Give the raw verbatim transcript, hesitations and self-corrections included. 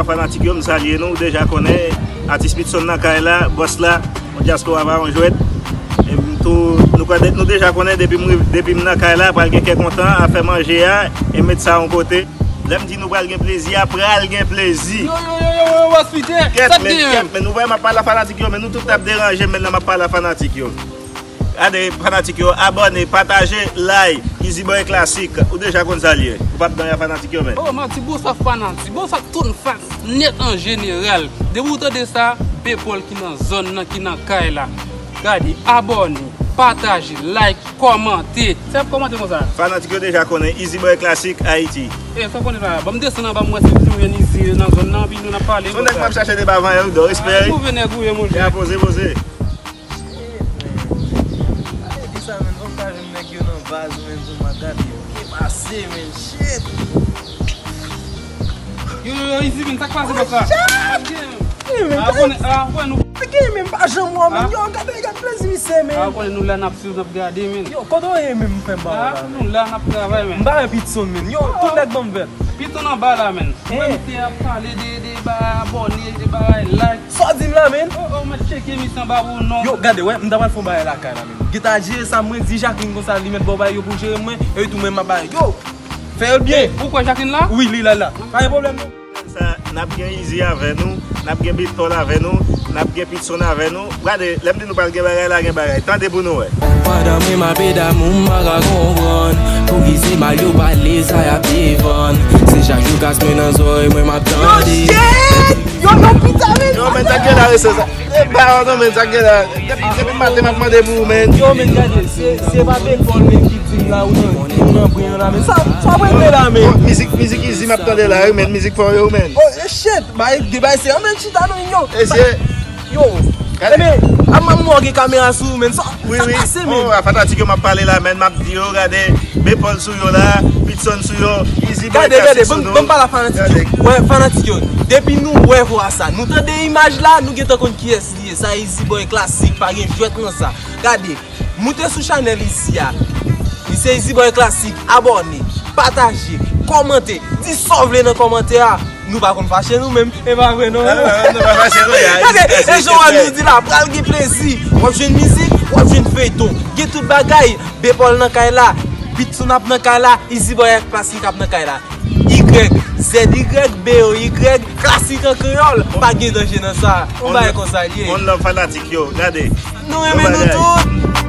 Fanatik yo, m salye nou, ou deja konnen, atis Pitson nan kay la, bòs la, yon dyaspora pa yon jwèt. E m tou, nou, konnen, nou deja konnen, depi m, depi m nan kay la, pral gen kè kontan, afè manje a, e met sa yon kote. Lè m di nou pral gen plezi a, pral gen plezi. Yo, yo, yo, yo, yo, Boss Peter, sa k men, genyen? Kèt, men nou wè m ap pale a fanatik yo, men nou tout ap deranje m, men lè m ap pale a fanatik yo. Gade, fanatik yo, abòne, pataje, like, Easy Boy Classic. Ou deja konn sa l ye. Ou p ap dan ya fanatik yo, men. Oh, manti, bon sa fanatik, bon sa tout fan nèt an jeneral. Depi w tande sa, Bepòl ki nan zòn nan, ki nan kay la. Gade, abòne, pataje, like, kòmante. Se ap kòmante konsa. Fanatik yo deja konnen Easy Boy Classic Haiti. E, sa w konnen la, ban m desann anba, m wè si nou jwenn Easy nan zòn nan, epi nou n ap pale. Se yon nèg m ap chache depi avan yè, wi, dò, respè. Ah, move nèg ou ye, monchè. Ya, poze, poze. Shit, man. Gade di sa, man. Fòk ta jwenn nèg yo nan baz, man, pou m gade yo. Ki pase, man. Shit. Yo, yo, yo, Easy, man, sa k pase, papa? Shit! Hey, man, ah, konnen, ah, konnen nou. Ki, man, pa janm wè, man. Ah. Yo, gade, gade plezi misye, man. Ah, konnen nou la, n ap swiv, n ap gade, man. Yo, kote w ye, man, m fè ba w la, man? Ah, nou la, n ap travay, man. M ba Pitson, man. Yo, tout nèg ban m vèt. Pitson anba la, man. Ou wè misye ap pale de, de ba abòne, de bagay like. Sa w di m la, man? Oh, oh, mèt tcheke misye anba pou non. Yo, gade, wè, m ta pral fè yon bagay lakay la, man. Geta jere sa, mwen di Jacqueline konsa, li mèt ba w bagay yo pou jere mwen, e tou mwen m ap bay. Yo, fè yo byen. Ou kwè Jacqueline la? Wi, li la, la. Pa gen pwoblèm, non. Sa, n ap gen Easy avè nou, n ap gen Big Paul avè nou, n ap gen Pitson avè nou. Gade, lè m di nou pral gen bagay la, gen bagay. Tande pou nou wè. Pandan mwen m ap ede amour m pa ka konprann. Poukisa mal yo pale sa y ap devann. Se chak jou kas mwen nan zòrèy mwen m ap tande. Yo, shit! Yo, yo, pita, men. Yo, men, sa k gen la, rese sa. E pa non, men, sa k gen la. Depi, depi maten m ap mande pou ou, men. Yo, men, gade, se, se pa Bepòl, men, ki di m la, ou nan, ou nan bren an la, men. Sa, sa w ap regle la, men? Bon, mizik, mizik Easy m ap tande la, wi, men, mizik fò yo, men. Oh, shit, bay, bay, se anmèl chita, non, yo. E se Yo, gade. Ebyen, a manman w gen kamera sou ou, men. Sa, wi, sa wi. Pase, men. Oh, a fanatik yo m ap pale la, men, m ap di yo, gade, Bepòl sou yo la, Pitson sou yo, Easy Boy Classic sou nou. Gade, gade, ban m, ban m pale a fanatik yo. Gade. Wè, fanatik yo, depi nou wè vwa sa, nou tande imaj la, nou gentan konn kiyès li ye. Sa Easy Boy Classic, pa gen jwèt nan sa. Gade, moute sou chanèl Easy a. Li se Easy Boy Classic, abòne, pataje, kòmante, di sa w vle nan kòmantè a. Nou pa konn fache nou menm, e pa vre non. Ah, nou pa fache nou, ya. Gade, e jan w ap nou di la, pral gen plezi. W ap jwenn mizik, w ap jwenn feyton. Gen tout bagay. Bepòl nan kay la, Pitson ap nan kay la, Easy Boy Classic ap nan kay la. Y, Z Y, B O Y, Classic an kreyòl. Pa gen danje nan sa. Yon bagay konsa l ye. Yon love fanatik yo, gade. Nou renmen nou tout.